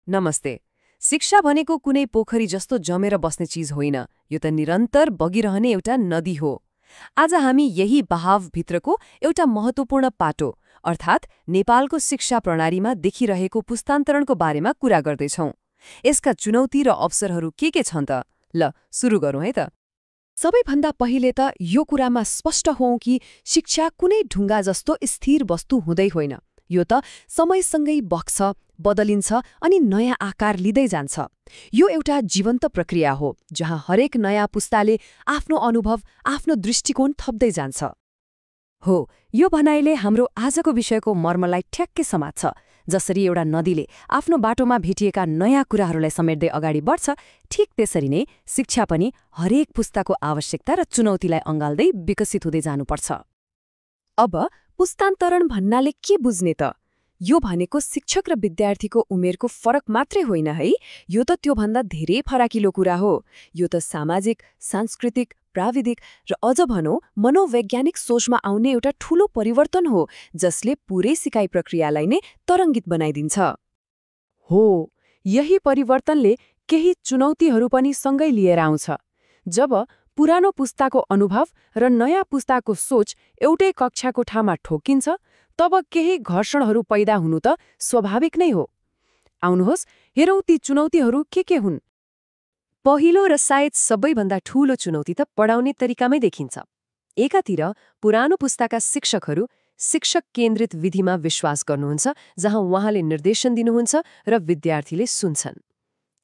नमस्ते। शिक्षा भनेको कुनै पोखरी जस्तो जमेर बस्ने चिज होइन, यो त निरन्तर बगिरहने एउटा नदी हो। आज हामी यही बहावभित्रको एउटा महत्त्वपूर्ण पाटो अर्थात् नेपालको शिक्षा प्रणालीमा देखिरहेको पुस्तान्तरणको बारेमा कुरा गर्दैछौँ। यसका चुनौती र अवसरहरू के छन् त? ल सुरु गरौँ है त। सबैभन्दा पहिले त यो कुरामा स्पष्ट हौं कि शिक्षा कुनै ढुङ्गा जस्तो स्थिर वस्तु हुँदै होइन। यो त समयसँगै बग्छ, बदलिन्छ अनि नयाँ आकार लिँदै जान्छ। यो एउटा जीवन्त प्रक्रिया हो जहाँ हरेक नयाँ पुस्ताले आफ्नो अनुभव, आफ्नो दृष्टिकोण थप्दै जान्छ। हो, यो भनाइले हाम्रो आजको विषयको मर्मलाई ठ्याक्कै समात्छ। जसरी एउटा नदीले आफ्नो बाटोमा भेटिएका नयाँ कुराहरूलाई समेट्दै अगाडि बढ्छ, ठिक त्यसरी नै शिक्षा पनि हरेक पुस्ताको आवश्यकता र चुनौतीलाई अँगाल्दै विकसित हुँदै जानुपर्छ। अब पुस्तान्तरण भन्नाले के बुझ्ने त? यो भनेको शिक्षक र विद्यार्थीको उमेरको फरक मात्रै होइन है, यो त त्योभन्दा धेरै फराकिलो कुरा हो। यो त सामाजिक, सांस्कृतिक, प्राविधिक र अझ भनौँ मनोवैज्ञानिक सोचमा आउने एउटा ठूलो परिवर्तन हो जसले पूरै सिकाइ प्रक्रियालाई नै तरङ्गित बनाइदिन्छ। हो, यही परिवर्तनले केही चुनौतीहरू पनि सँगै लिएर आउँछ। जब पुरानो पुस्ताको अनुभव र नयाँ पुस्ताको सोच एउटै कक्षाको ठाउँमा ठोकिन्छ, तब केही घर्षणहरू पैदा हुनु त स्वाभाविक नै हो। आउनुहोस्, हेरौँ ती चुनौतीहरू के हुन्। पहिलो र सायद सबैभन्दा ठूलो चुनौती त पढाउने तरिकामै देखिन्छ। एकातिर पुरानो पुस्ताका शिक्षकहरू शिक्षक केन्द्रित विधिमा विश्वास गर्नुहुन्छ, जहाँ उहाँले निर्देशन दिनुहुन्छ र विद्यार्थीले सुन्छन्।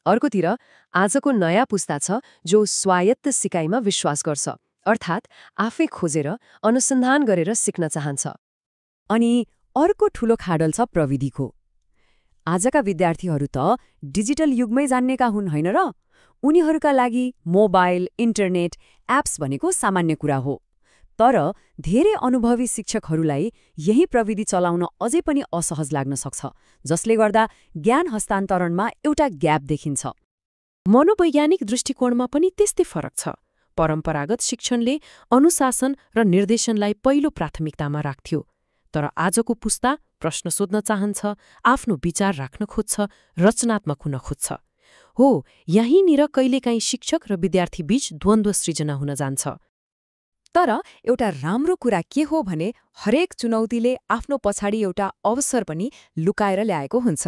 अर्कोतिर आजको नयाँ पुस्ता छ जो स्वायत्त सिकाइमा विश्वास गर्छ, अर्थात् आफै खोजेर अनुसन्धान गरेर सिक्न चाहन्छ। अनि अर्को ठूलो खाडल छ प्रविधिको। आजका विद्यार्थीहरू त डिजिटल युगमै जान्नेका हुन् होइन र? उनीहरूका लागि मोबाइल, इन्टरनेट, एप्स भनेको सामान्य कुरा हो। तर धेरै अनुभवी शिक्षकहरूलाई यही प्रविधि चलाउन अझै पनि असहज लाग्न सक्छ, जसले गर्दा ज्ञान हस्तान्तरणमा एउटा ग्याप देखिन्छ। मनोवैज्ञानिक दृष्टिकोणमा पनि त्यस्तै फरक छ। परम्परागत शिक्षणले अनुशासन र निर्देशनलाई पहिलो प्राथमिकतामा राख्थ्यो, तर आजको पुस्ता प्रश्न सोध्न चाहन्छ, आफ्नो विचार राख्न खोज्छ, रचनात्मक हुन खोज्छ। हो, यहीँनिर कहिलेकाहीँ शिक्षक र विद्यार्थी बीच द्वन्द्व सृजना हुन जान्छ। तर एउटा राम्रो कुरा के हो भने हरेक चुनौतीले आफ्नो पछाडि एउटा अवसर पनि लुकाएर ल्याएको हुन्छ।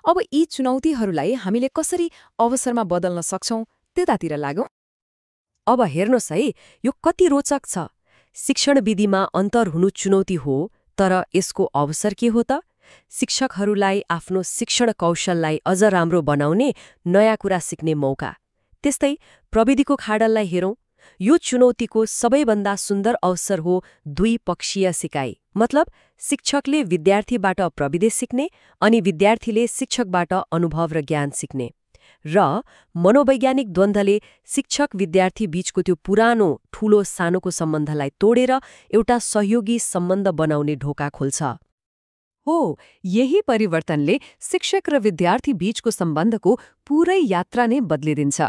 अब यी चुनौतीहरूलाई हामीले कसरी अवसरमा बदल्न सक्छौं, त्यतातिर लागौं। अब हेर्नुहोस् है, यो कति रोचक छ। शिक्षण विधिमा अन्तर हुनु चुनौती हो, तर यसको अवसर के हो त? शिक्षकहरूलाई आफ्नो शिक्षण कौशललाई अझ राम्रो बनाउने, नयाँ कुरा सिक्ने मौका। त्यस्तै प्रविधिको खाडललाई हेरौँ। यो चुनौतीको सबैभन्दा सुन्दर अवसर हो द्विपक्षीय सिकाइ। मतलब शिक्षकले विद्यार्थीबाट प्रविधि सिक्ने अनि विद्यार्थीले शिक्षकबाट अनुभव र ज्ञान सिक्ने। र मनोवैज्ञानिक द्वन्द्वले शिक्षक विद्यार्थी बीचको त्यो पुरानो ठूलो सानोको सम्बन्धलाई तोडेर एउटा सहयोगी सम्बन्ध बनाउने ढोका खोल्छ। हो, यही परिवर्तनले शिक्षक र विद्यार्थी बीचको सम्बन्धको पूरै यात्रा नै बदलिदिन्छ।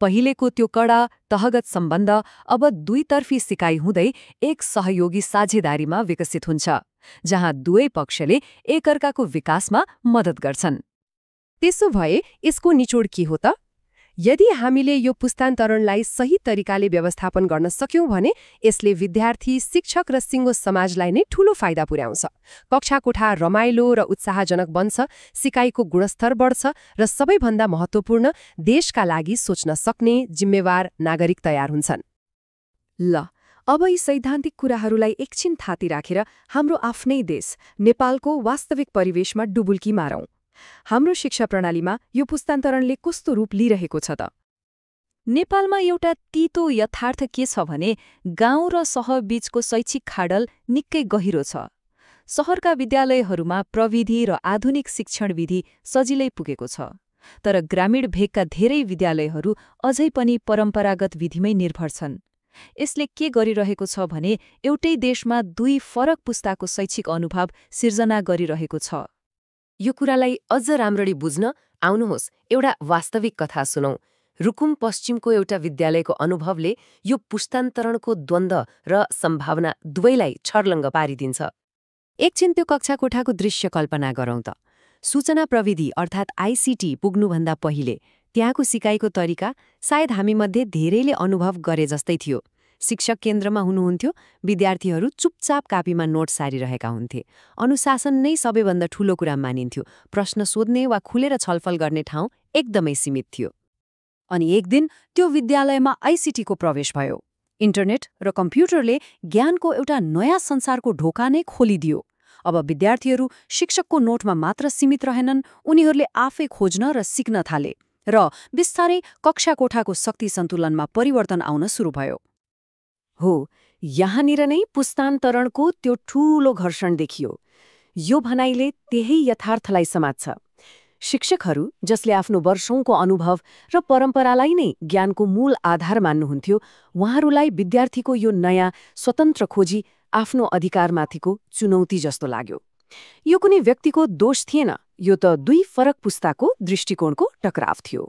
पहिलेको त्यो कडा तहगत सम्बन्ध अब दुईतर्फी सिकाइ हुँदै एक सहयोगी साझेदारीमा विकसित हुन्छ, जहाँ दुवै पक्षले एकअर्काको विकासमा मद्दत गर्छन्। त्यसो भए यसको निचोड के हो त? यदि हामीले यो पुस्तान्तरणलाई सही तरिकाले व्यवस्थापन गर्न सक्यौं भने यसले विद्यार्थी, शिक्षक र सिङ्गो समाजलाई नै ठूलो फाइदा पुर्याउँछ। कक्षा कोठा रमाइलो र उत्साहजनक बन्छ, सिकाइको गुणस्तर बढ्छ र सबैभन्दा महत्त्वपूर्ण, देशका लागि सोच्न सक्ने जिम्मेवार नागरिक तयार हुन्छन्। ल, अब यी सैद्धान्तिक कुराहरूलाई एकछिन थाती राखेर हाम्रो आफ्नै देश नेपालको वास्तविक परिवेशमा डुबुल्की मारौँ। हाम्रो शिक्षा प्रणालीमा यो पुस्तान्तरणले कस्तो रूप लिइरहेको छ त? नेपालमा एउटा तीतो यथार्थ के छ भने गाउँ र सहर बीचको शैक्षिक खाडल निकै गहिरो छ। सहरका विद्यालयहरूमा प्रविधि र आधुनिक शिक्षण विधि सजिलै पुगेको छ, तर ग्रामीण भेगका धेरै विद्यालयहरू अझै पनि परम्परागत विधिमै निर्भर छन्। यसले के गरिरहेको छ भने एउटै देशमा दुई फरक पुस्ताको शैक्षिक अनुभव सिर्जना गरिरहेको छ। यो कुरालाई अझ राम्ररी बुझ्न आउनुहोस् एउटा वास्तविक कथा सुनौं। रुकुम पश्चिमको एउटा विद्यालयको अनुभवले यो पुस्तान्तरणको द्वन्द्व र सम्भावना दुवैलाई छर्लङ्ग पारिदिन्छ। एकछिन त्यो कक्षा कोठाको दृश्य कल्पना गरौँ त। सूचना प्रविधि अर्थात् आइसिटी पुग्नुभन्दा पहिले त्यहाँको सिकाइको तरिका सायद हामीमध्ये धेरैले अनुभव गरे जस्तै थियो। शिक्षक केन्द्रमा हुनुहुन्थ्यो, विद्यार्थीहरू चुपचाप कापीमा नोट सारिरहेका हुन्थे। अनुशासन नै सबैभन्दा ठूलो कुरा मानिन्थ्यो। प्रश्न सोध्ने वा खुलेर छलफल गर्ने ठाउँ एकदमै सीमित थियो। अनि एक दिन त्यो विद्यालयमा आइसिटीको प्रवेश भयो। इन्टरनेट र कम्प्युटरले ज्ञानको एउटा नयाँ संसारको ढोका नै खोलिदियो। अब विद्यार्थीहरू शिक्षकको नोटमा मात्र सीमित रहेनन्, उनीहरूले आफै खोज्न र सिक्न थाले र बिस्तारै कक्षा कोठाको शक्ति सन्तुलनमा परिवर्तन आउन सुरु भयो। हो, यहाँनिर नै पुस्तान्तरणको त्यो ठूलो घर्षण देखियो। यो भनाइले त्यही यथार्थलाई समात्छ। शिक्षकहरू जसले आफ्नो वर्षौंको अनुभव र परम्परालाई नै ज्ञानको मूल आधार मान्नुहुन्थ्यो, उहाँहरूलाई विद्यार्थीको यो नयाँ स्वतन्त्र खोजी आफ्नो अधिकारमाथिको चुनौती जस्तो लाग्यो। यो कुनै व्यक्तिको दोष थिएन, यो त दुई फरक पुस्ताको दृष्टिकोणको टकराव थियो।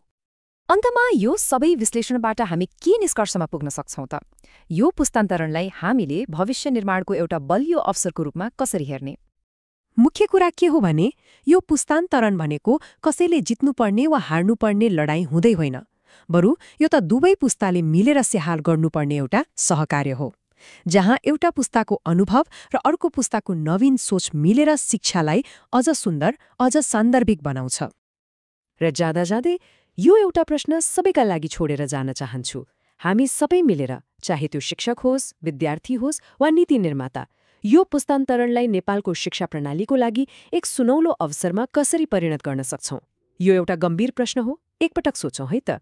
अन्तमा यो सबै विश्लेषणबाट हामी के निष्कर्षमा पुग्न सक्छौं त? यो पुस्तान्तरणलाई हामीले भविष्य निर्माणको एउटा बलियो अवसरको रूपमा कसरी हेर्ने? मुख्य कुरा के हो भने यो पुस्तान्तरण भनेको कसैले जित्नुपर्ने वा हार्नुपर्ने लडाईँ हुँदै होइन, बरु यो त दुवै पुस्ताले मिलेर स्याहार गर्नुपर्ने एउटा सहकार्य हो, जहाँ एउटा पुस्ताको अनुभव र अर्को पुस्ताको नवीन सोच मिलेर शिक्षालाई अझ सुन्दर, अझ सान्दर्भिक बनाउँछ। र जाँदै यो एउटा प्रश्न सबैका लागि छोडेर जान चाहन्छु। हामी सबै मिलेर, चाहे त्यो शिक्षक होस्, विद्यार्थी होस् वा नीति निर्माता, यो पुस्तान्तरणलाई नेपालको शिक्षा प्रणालीको लागि एक सुनौलो अवसरमा कसरी परिणत गर्न सक्छौं? यो एउटा गम्भीर प्रश्न हो, एकपटक सोचौं है त।